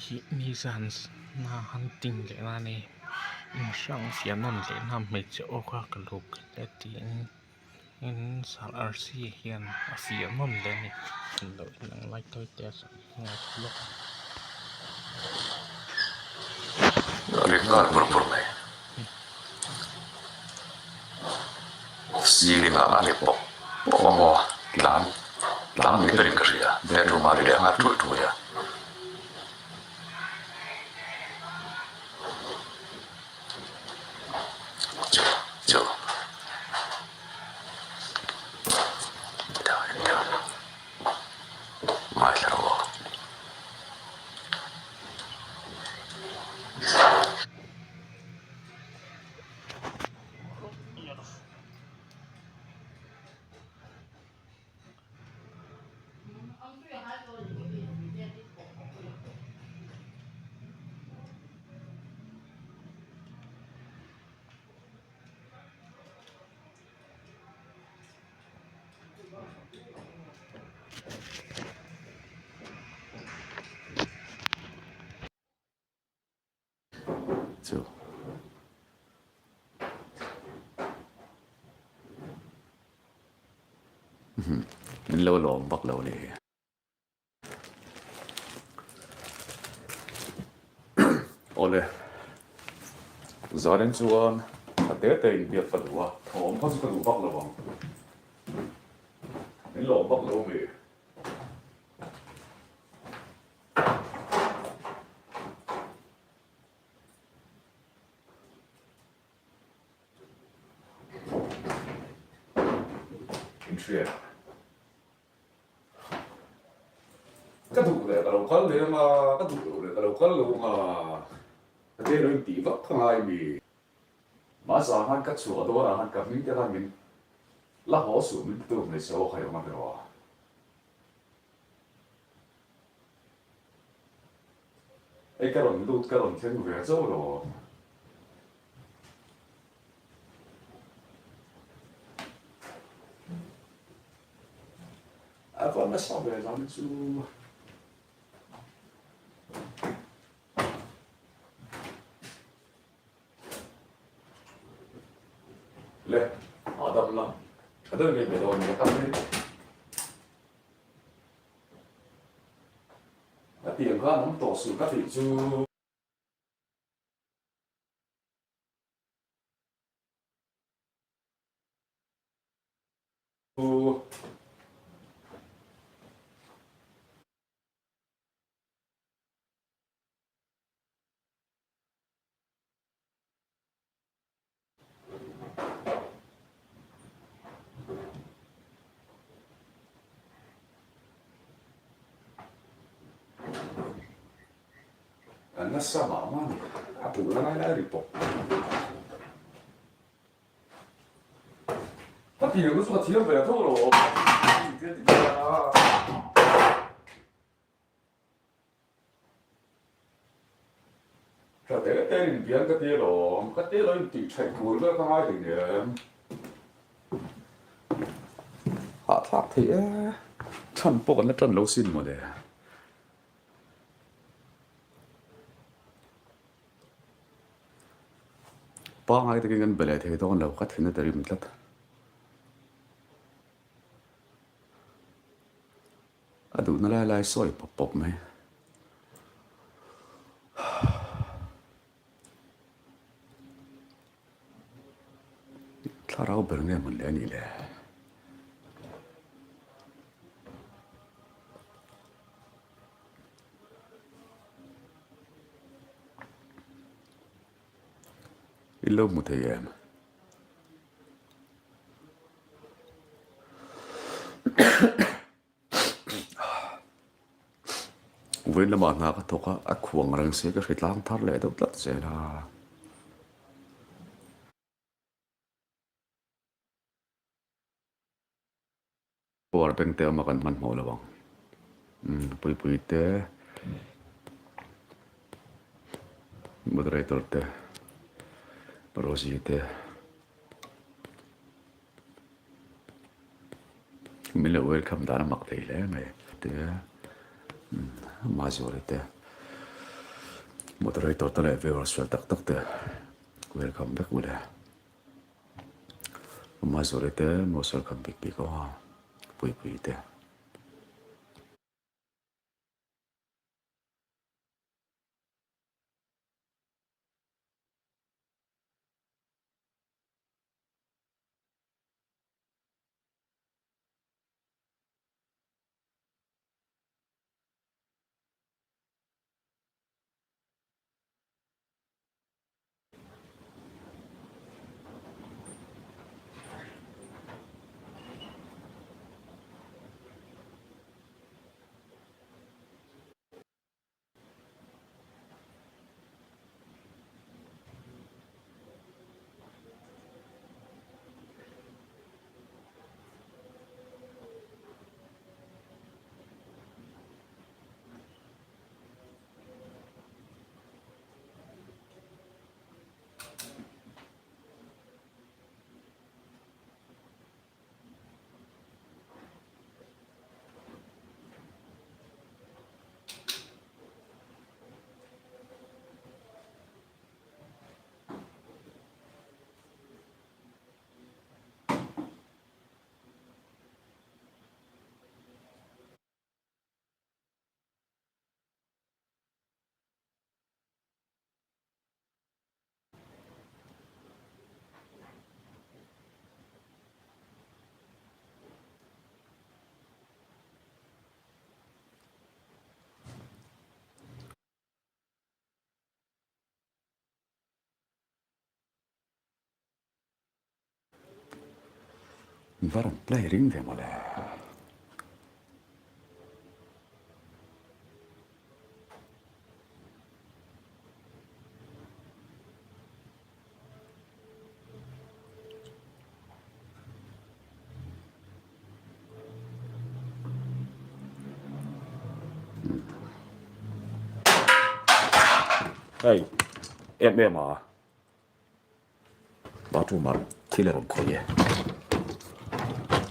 hi nizan na hunting leh na ani inhrang fiah nawn leh na hmeichhe aw kha ka lo kal e tiin in sir arsi hian a fiah nawn leh a ni lo en ang lai tawi te a ngaithla lawk a. Ri nghal bur bur mai. Ceiling ah a ri pawp pawp a maw tlang tlang ni berin ka hria bedroom ah a ri leh nghal ṭuih ṭuih a. Chu chu ngaithla rawh aw. Chu. Min lo lawm vak lo nih hi. Awle. Zanin chuan tha te te in biak ka duh a, thawm kha chu ka duh vak lo ang. Min lawm vak lo mi. Inhria. Ka duh leh ka lo kal leh anga, ka duh loh leh ka lo kal lo anga, ka te lo intih vak kha ngai mi. Mahse ah khan ka chhuah dawn ah khan ka hming te khan min la haw suh min ti tu hmeichhe aw kha i awm a tiraw a. Hei ka rawn lut ka rawn thleng ve chauh lo. A va nasa ve lam chu. Le, hahdam la. Tha deuh ngei ve dawn nia ka hre. A tiang khan awm tawh suh ka tih chu. An nasa mah mah a ni, a pulh lai lai ri pawh. Ka piang chu ka thiam ve tho lo Tha te te in bian ka ti alawm, ka te lo in tih thaih tur vel ka ngai thei nen. Hahthlak thei e, than pawh kan la tan lo sin mawle. Pangai takin kan be leh thei dawn lo, ka thin a ti rim tlat. A duhna lai lai sawi pawp pawp mai. Thlarau ber nge mawn le a nih le? I lo hmu thei em? Vawiin lamah hna ka thawk a, a khuang reng se ka hri tlang thar leh deuh tlat zel a. Power bank te awm a kan hmanhmawh lo ang. Umm puipui te moderator te Rosie te min lo welcome dan a mak thei hle mai te umm Mazawri te. Moderator te leh viewers fel tak tak te welcome vek ule. Mazuri te most welcome bik bik aw Puipui te. Va rawn play ring ve mawle. Hei, em em a. Bathroom ah thil a rawn khawih e.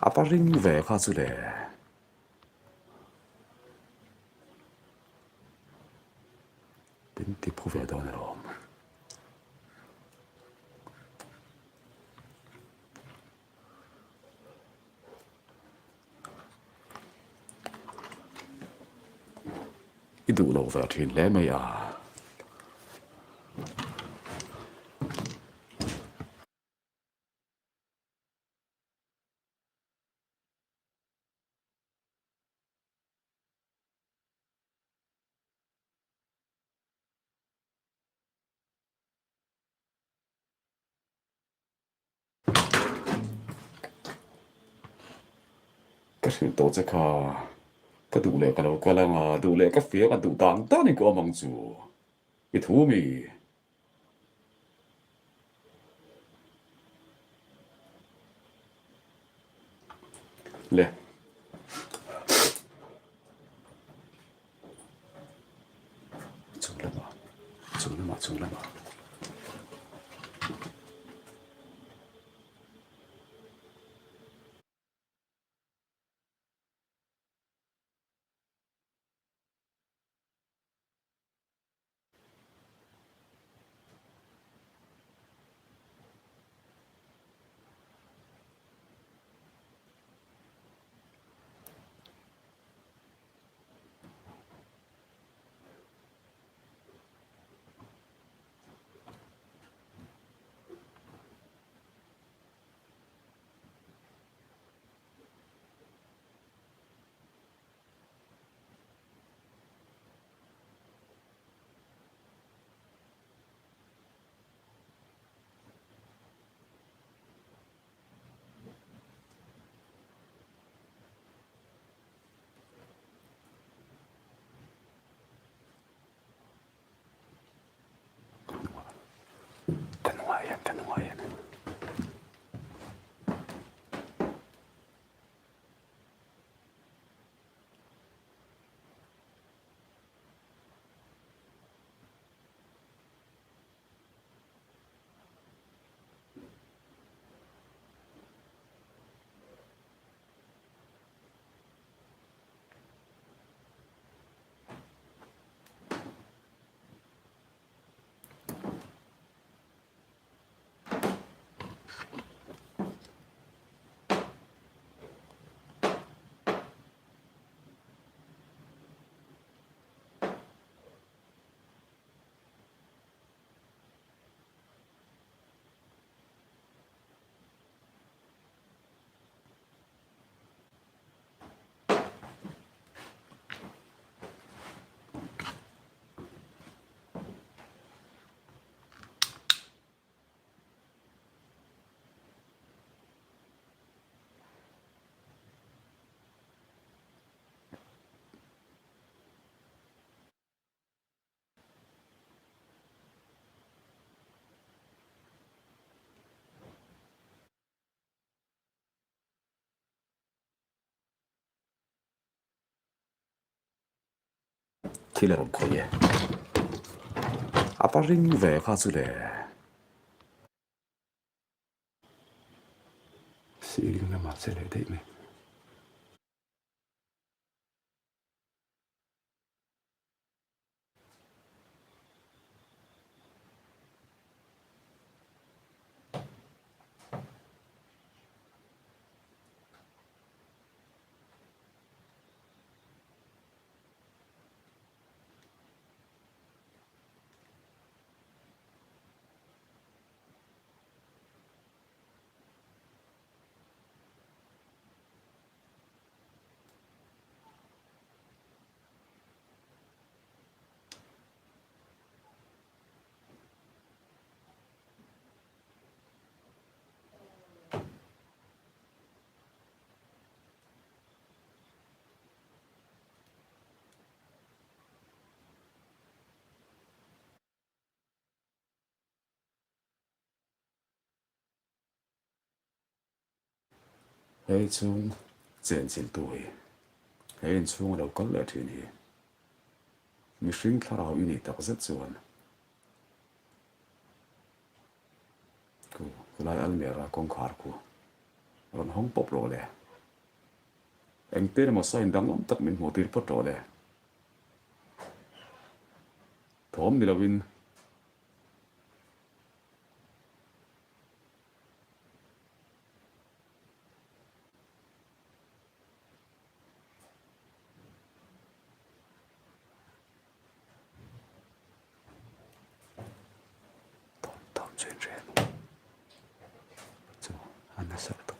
A va ring ve kha chu le. Tin ti phu ve dawn alawm. I duh lo ve thin hle mai a. Ka hrilh tawh che kha, ka duh leh ka lo kal ang a, duh leh ka fiang a, duh dan dan in ka awm ang chu. I thu mi? Le. Chung lamah, chung lamah, chung lamah. Ka hnungah hian, ka hnungah hian. Thil a rawn khawih e. A va ring ve kha chu le. Ceiling lamah che leh daih mai. Hei chhung chenchilh tu hi he inchhung a lo kal leh thin hi mihring thlarau i nih tak zet chuan Khu khulai almera kawngkhar khu rawn hawng pawp rawh le. Engtin emaw sign danglam tak min hmuh tir phawt rawh le. Thawm ni loin. Thawm thawm chu in hria em? Chu a nasa lutuk.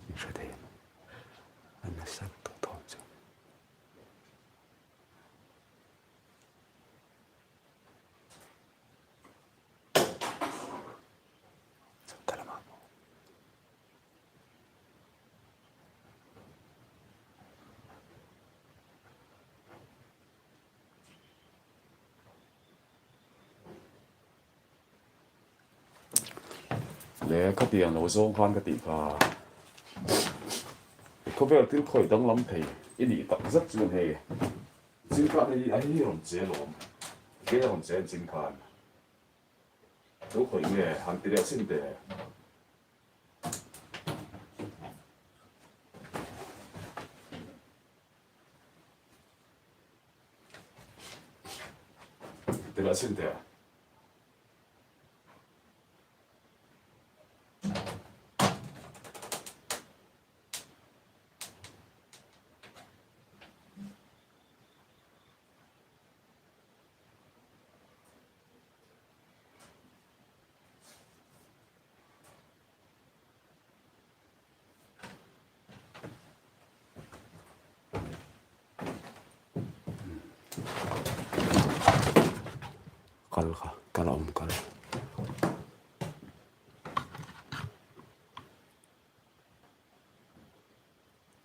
In hre thei em? A nasa lutuk thawm chu. Le khatiang lo zawng khan ka tih kha khawvel thil khawih danglam thei i nih tak zet chuan hei Zing khan hei a hi rawn che lawm, ke a rawn che an zing khan. Lo khawih nge han ti leh chin teh. Ti leh chin teh. Kal kha kal a awm kal.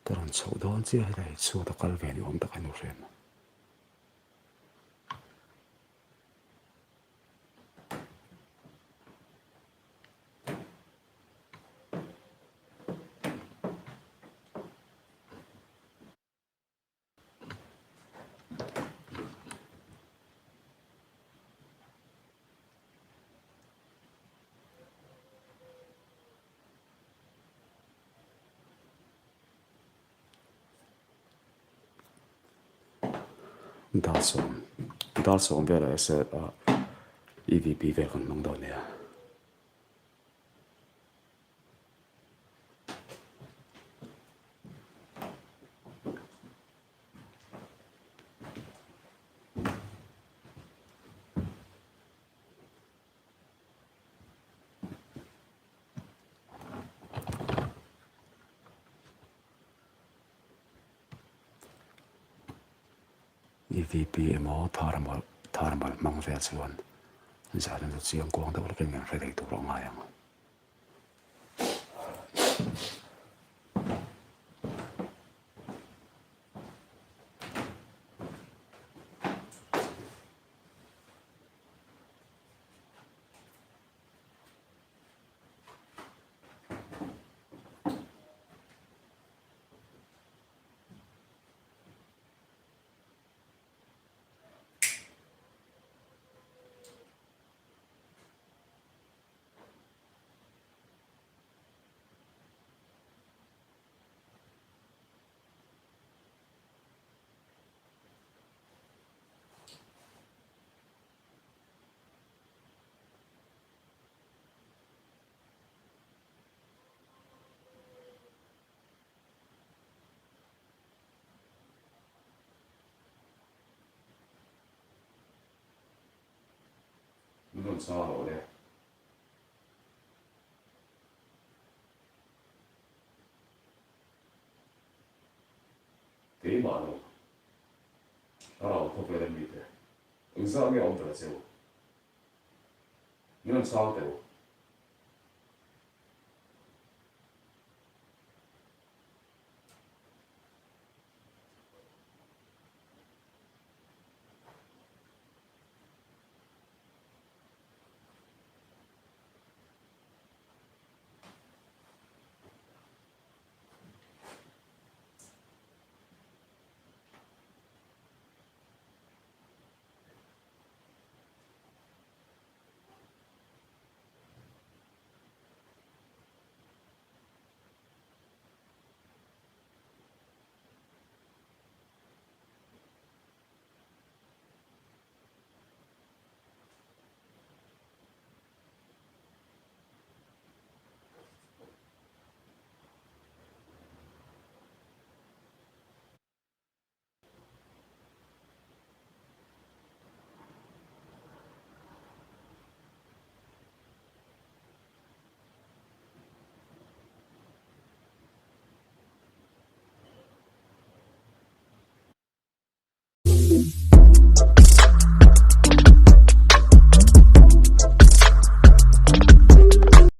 Ka rawn chhoh dawn chiah helai chhuat a kal ve ni awm tak a ni hrem. Dar sawm dar sawm velah ah EVP vel kan hmang dawn nia. EVP emaw thermal thermal hmang vel chuan zan an chiang kuang deuh hlek in kan hre thei tur a ngai ang. rawn chhang rawh le. Keimah lo. Thlarau khawvel a mite. Engzah nge awm ta che u? Min rawn chhang teh u.